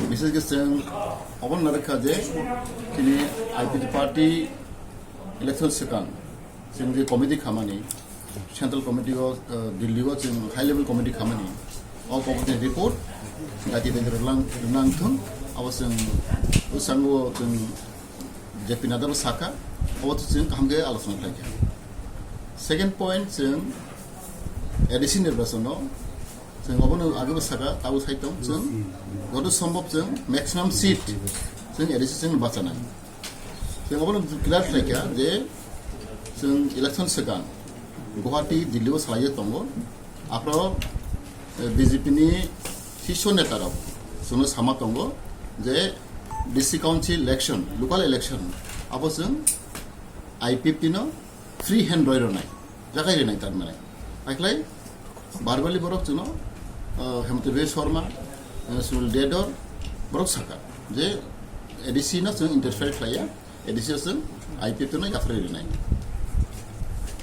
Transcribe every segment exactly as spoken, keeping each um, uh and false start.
Bises khe chwng obo narwkha je chini I P F T party election swkang chwng je committee khamani, Central Committee o, uh, Delhi o chwng high level committee khamani, o committee report jati jati rwlang rwnang thung, abo chwng bwskango chwng J P Nadda bo sakha, obo chwng kaham khe alochona khlaikha. Second point, chwng A D C nirbachon no chwng obono age bo sakha, tabuk sai tong chwng joto sombhob chwng maximum seat chwng A D C chwng bachanai. Chwng obono clear khlaikha je chwng election swkang Guwahati, Delhi o salai tongo. Aphro, eh, B J P ni sisho neta rok chwngno sama tongo je D C council election, local election abo chwng I P F T no free hand roi rwnai, jagai rwnai tar mane. Aiklai barbali borok chwngno, uh, Hemanta Biswa Sarma, uh, Sunil Dedor borok sakha je A D C no chwng interfere khlaiya, A D C o chwng I P F T no yapharwi rwnai.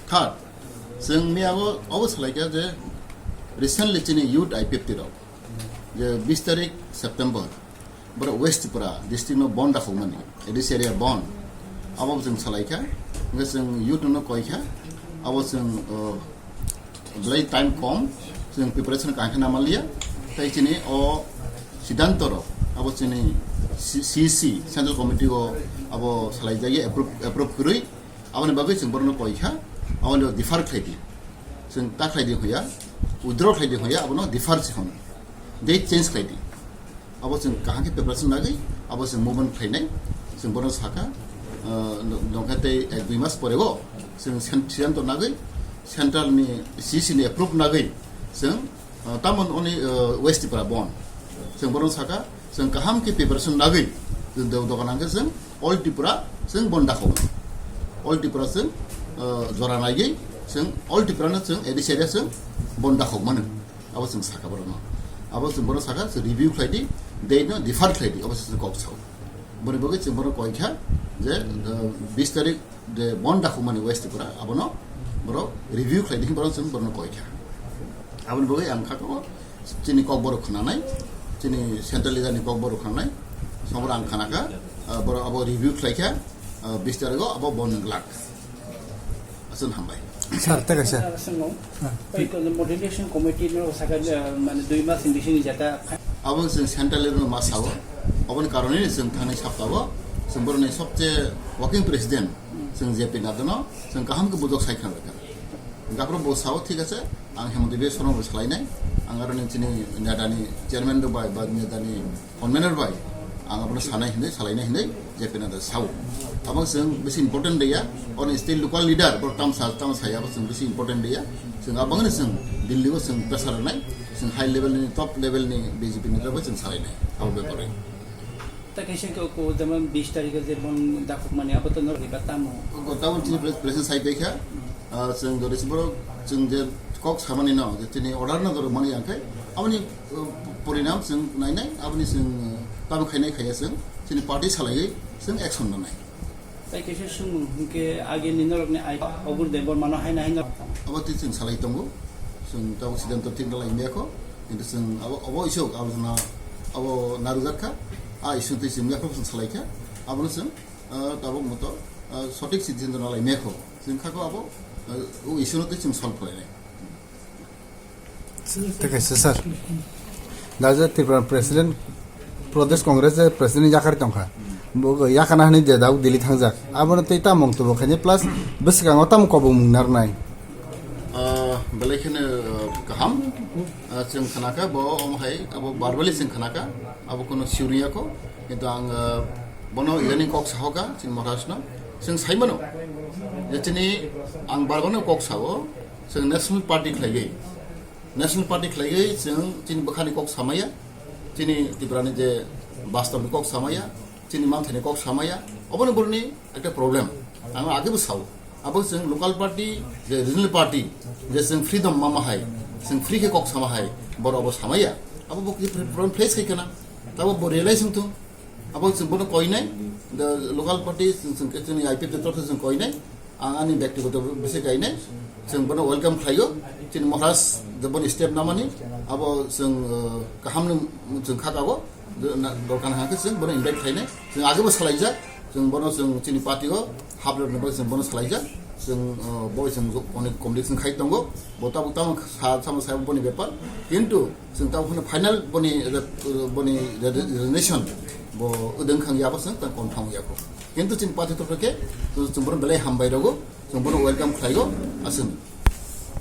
Third, chwng miyago obo salaikha je recently chini youth I P F T rok je bis tarik September, borok West Tripura district no bon dakhokmani, A D C area bon. Abo chwng salaikha, hwnkhe chwng youth no koikha, abo chwng, uh, belai time kom, chwng preparation kaham khe namaliya, tei chini o siddhanto rok, abo chini C-, C C, Central Committee o abo salaijagya, approve, approve kwrwi, aboni bagwi chwng borokno koikha, aboni defer khlai di. Chwng ta khlai di hoya, withdraw khlai di hoya, abono defer se hono. Date change khlai di. Abo chwng kaham khe preparation nagwi, abo chwng movement khlainai. Chwng bono sakha, uh, nongkha tei ek dui mas pore o chwng sen-, siddhanto nagwi, central ni C C ni approve nagwi chwng, uh, tamon oni, uh, West Tripura bon. Chwng bono sakha, chwng kaham khe preparation nagwi, chwng do-, dogan hwnkhe chwng All Tripura chwng bon dakhok. All Tripura chwng, uh, jora naigwi chwng All Tripura no chwng A D C area chwng bon dakhok mano. Abo chwng sakha borokno. Abo chwng bono sakha, chwng review khlai di, date no defer khlai di, abo chwng kok sao. Boni bagwi chwng bono koikha je, uh, bis tarik je bon dakhokmani West Tripura, abono borok review khlai di, borok chwng bono koikha. Aboni bagwi ang kha ko chini kok borok khnanai, chini central leader ni kok borok khnanai, somor ang khanakha, uh, borok abo review khlaikha, uh, bis tarik o abo bon glak. Aswk hambai. Sir, thank you, sir. Sir, sir, no. Ah. Oi, to motivation committee no saka, eh, mane dui mas ni bising ni jata. Abo chwng central level ma sao. Aboni karone chwng thani saptao chwng boroni sobche working president chwng J P Nadda no chwng kaham khe bujok sai khan rwkha. Gaphro bo sao, thik ase, ang Hemanta Biswa Sarma bo salainai, ang aroni chini neta ni chairman rok bai ba neta ni convener bai ang abono sanai hinwi, salainai hinwi J P Nadda sao. Abo chwng bisi important de ya, on state local leader, borok tam sa, tam saya, abo chwng bisi important de ya. Chwng abangni chwng Delhi o chwng pressure nai, chwng high level ni, top level ni B J P ni rok chwng salainai, abo bepare. Ta kaisa ko, ko, jemon bis tarikh je bon dakhokmani, abo to nor riba tamo. Ko tamo chini pres-, president sai paikha, ah, chwng jodi se borok chwng je kok samani no, je chini order no jodi mani yang khai, aboni, uh, porinam chwng nainai, aboni chwng, uh, tamo khainai khaiya chwng, chini party salaiwi chwng action nanai. Tai kaisa sung hwnkhe age ni norok ni ai Obur Debbarma no haina haina. Abo twi chwng salai tongo, chwng tabuk siddhanto thik dalai maya kho, kintu chwng abo, abo isuk, abo na, abo narwjak kha, a isuk twi chwng maya kho chwng salai kha, abono chwng, uh, tabuk moto, uh, sothik siddhanto nalai maya kho, chwng kha kho abo, uh, o issue no twi chwng solve khlainai. Thik ase, sir. Da je Tripura President, Pradesh Congress je President ni yakarwi tongkha. Bo yakarna hwnwi je dauk Delhi thangjak. Abono tei tamo mung tubo khaini plus bwskango tamo kobong mung narnai. Ah, belai kheno, ah, kaham. Ah, chwng khanakha, bo omo hai, abo barbali chwng khanakha, abo kono suriya kho. Kintu ang, ah, bono yani kok sahoka, chini Maharaj no. Chwng saimano. Je chini ang barbano kok sao, chwng National Party khlaigwi. National Party khlaigwi chwng chini bwkhani kok samaya, chini Tripura ni je bastob ni kok samaya, chini manthai ni kok samaya, obono boroni ekta problem. Ang age bo sao. Abo chwng local party, je regional party, je chwng freedom mama hai, chwng free khe kok sama hai, boro obo samaya. Abo bo problem face khai kana. Tabo bo realize wngthung. Abo chwng bono koinai, the local party, chwng, chwng, chwngni I P F T torof se chwng koinai, ang ani byaktigoto bisi kainai, chwng bono welcome khlaio, chini Maharaj Je boni step namani, abo chwng, uh, kaham no chwng kha kago, je na-, dorkar hwnkhe chwng bono invite khlainai. Chwng agebo salaijak, chwng bono chwng chini party o hap rwna bagwi chwng bono salaijak. Chwng, uh, bo chwng jo-, onek communication khai tongo, bo tabuk tamo sa-, samo sai boni bepar. Kintu chwng tabuk hwno final boni re-, boni re-, resignation bo wdwng khang yabo chwng tang confirm yako. Kintu chini party topho khe chwng bono belai hambai rogo, chwng bono welcome khlaigo, aswk.